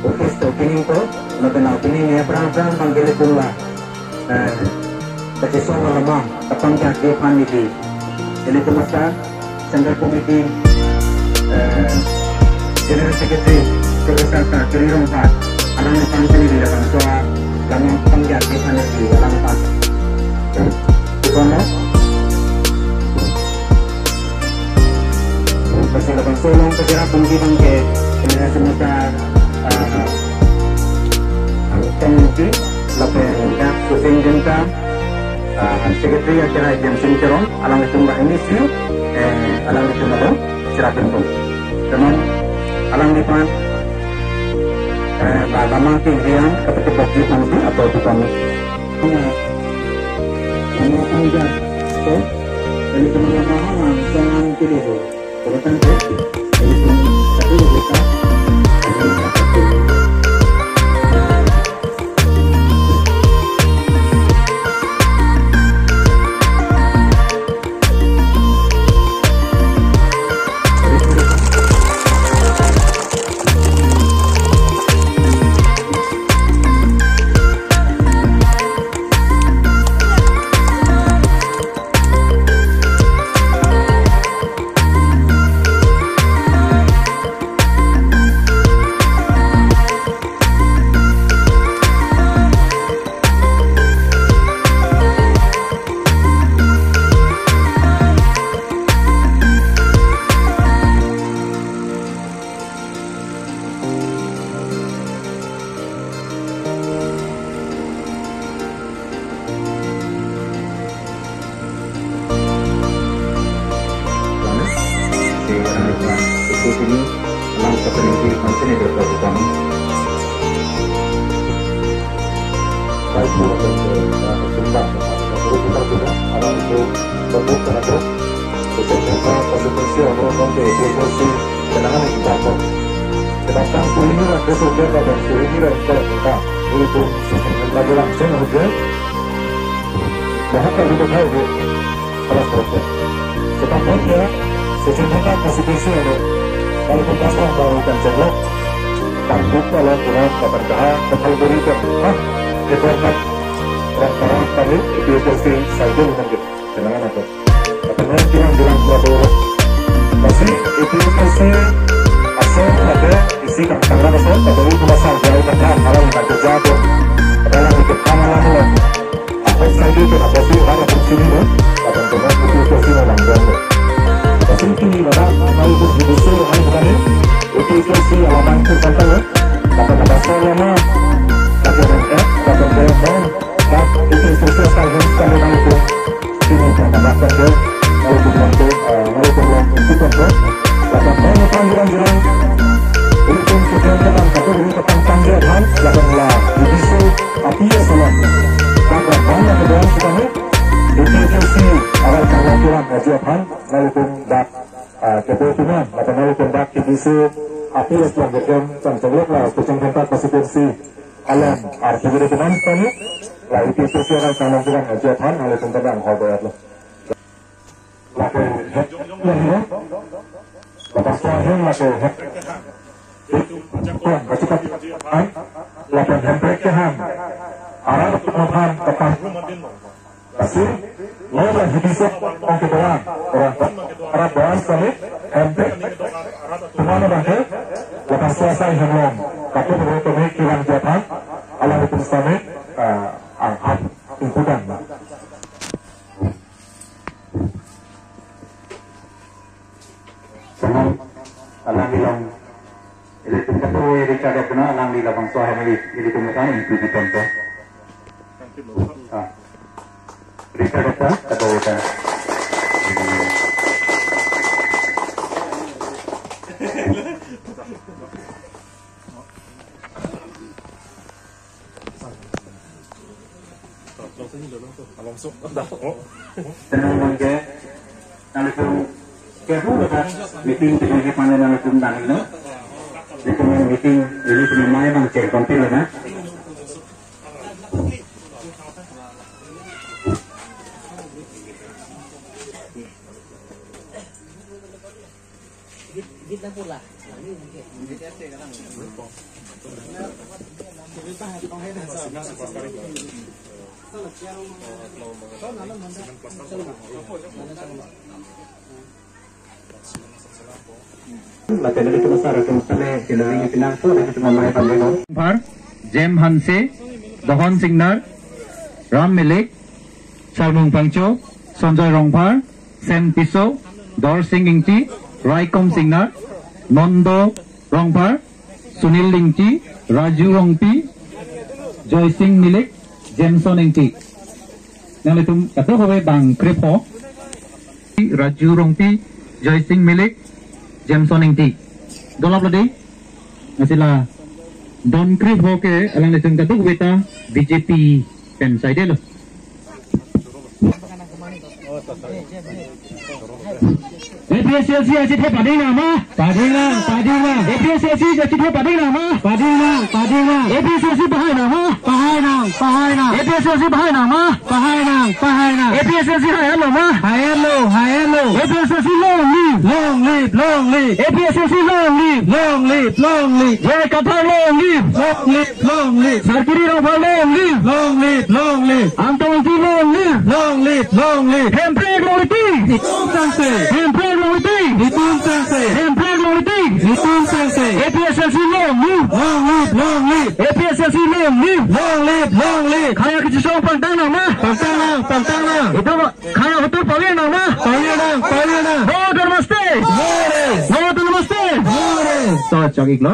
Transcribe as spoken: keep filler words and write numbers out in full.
Office to opening ko, lapen opening ya prang prang bang kele kunla. Eh, kachesong lama, tapang jak dia pan neli. Nelitum asa, Central Committee, eh, General Secretary, Professor Kiri Rongphar, alangli pang sini di dalam soal, lama pang jak dia pan neli, alangphan. Kono? Basi labangso along kejara pungki bangke, ini semua, ah, pungki, lapen dak Susing Jenta, ah, Secretary akhira Jensing Teron, alanglitum ba M E C, eh, alanglitum ado, serapimpun. Teman, alangliphan, eh, ba lama ke riang, kata kebok di pungki, atau di pungki. Ini, ini pungki, so, ini teman-teman, langsung pilih. Bahkan di Bethai di Alas Rote. Sebab dia, sejumlah konstitusi ada. Kalau kita sekarang baru kan jelas, takut kalau kurang kapan dah, bakal berikan, ah, reformat, transparan kami, itu itu si, saya dulu mungkin. Kenangan apa? Katanya bilang-bilang Prabowo. Masih itu itu si, asal ada, isi kang tangan asal, tapi itu masa jauh kata, kalau nggak kerja tuh. Kalau itu kan lama. Apa saja itu apa sih, ada fungsi ini, kan? Kadang-kadang itu itu sih orang jauh. Apa sih ini, kadang, kalau itu di busur, kan, bukan ini? Itu itu sih, alaman itu, kan, kan, ya? Kadang-kadang saya lama. Kadang-kadang, eh, kadang-kadang, kan? Nah, itu itu sih, asal harus kami tahu itu. Sini, kadang-kadang, kan, ya? Kalau itu, kan, tuh, eh, kalau itu, kan, itu, kan, tuh. Kadang-kadang, panggilan-gilan. Itu itu sih, kan, kan, tapi ini tentang panggilan, kan? Kadang-kadang, itu sih, Api ya salah. Maka banyak kedua sekarang. Itu itu si awal karena tuan Raja Pan, lalu pun dak, ah, kebetulan, maka lalu pun dak itu si api ya setelah berjam, kan, sebelah lah, kucing kontak masih kursi. Alam, arti kebetulan sekali. Lah, itu itu si awal karena tuan Raja Pan, lalu pun tentang hal bayar lah. Lake hek, lapen swahem lake hek. Tuan, kacipati, lapen hemprek kehang. Arat tuan, tepat. Kasih, lo lah hidisok, ong ke doang. Orang, arat doang sekali, hemprek. Tuan abang ke, lapen swasai hemlong. Tapi menurut kami, kilang jatah, ala hukum sekali, eh, ang, ang, impudan, Pak. Sama alang bilang, ilitum kata, eh, Richard Dapuna, alang di labangso ahem ili, ilitum kata, itu di contoh. Ah. Richard Dapuna, kata kita. Tenang bangke, nanglitum kebu lepas meeting tinggi ke panen nanglitum dang ino. Itu meeting ini punya mai bang cek kontin ya. Git, git na pula. Git ya, sekarang. Rongphar, Jem Hanse, Dohon Singnar, Ram Milik, Sarmung Pangcho, Sonjoy Rongphar, Sen Tisso, Dorsing Ingti, Raikom Singnar, Nondo Rongphar, Sunil Ingti, Raju Rongpi, Joysing Milik, Jameson Ingti. Nanglitum kadokave bang krepho. Raju Rongpi, Joysing Milik, Jameson Ingti. Dolap lo dei. Lasi la don krepho ke alanglitum kadokave ta B J P pen saidelo. A P H L C achithe pading nang ma? Pading nang, pading nang. A P H L C achithe pading nang ma? Pading nang, pading nang. A P H L C pahai nang ma? Pahai nang, pahai nang. A P H L C pahai nang ma? Pahai nang, pahai nang. A P H L C haiya lo ma? Haiya lo, haiya lo. A P H L C long live. Long live, long live. A P H L C long live. Long live, long live. J I Kathar long live. Long live, long live. Sarkiri Rongphar long live. Long live, long live. Angtong Ingti long live. Long live, long live. Hemprek long live. Netum changse. Hemprek long live. Netum changse. Hemprek long live. Netum changse. A P H L C long live. Long live, long live. A P H L C long live. Long live, long live. Khaya kachesong pangtang nang ma? Pangtang nang, pangtang nang. Itum khaya hotur pavir nang ma? Pavir nang, pavir nang. Vote namaste. Vote. Vote namaste. Vote. To chok iklo.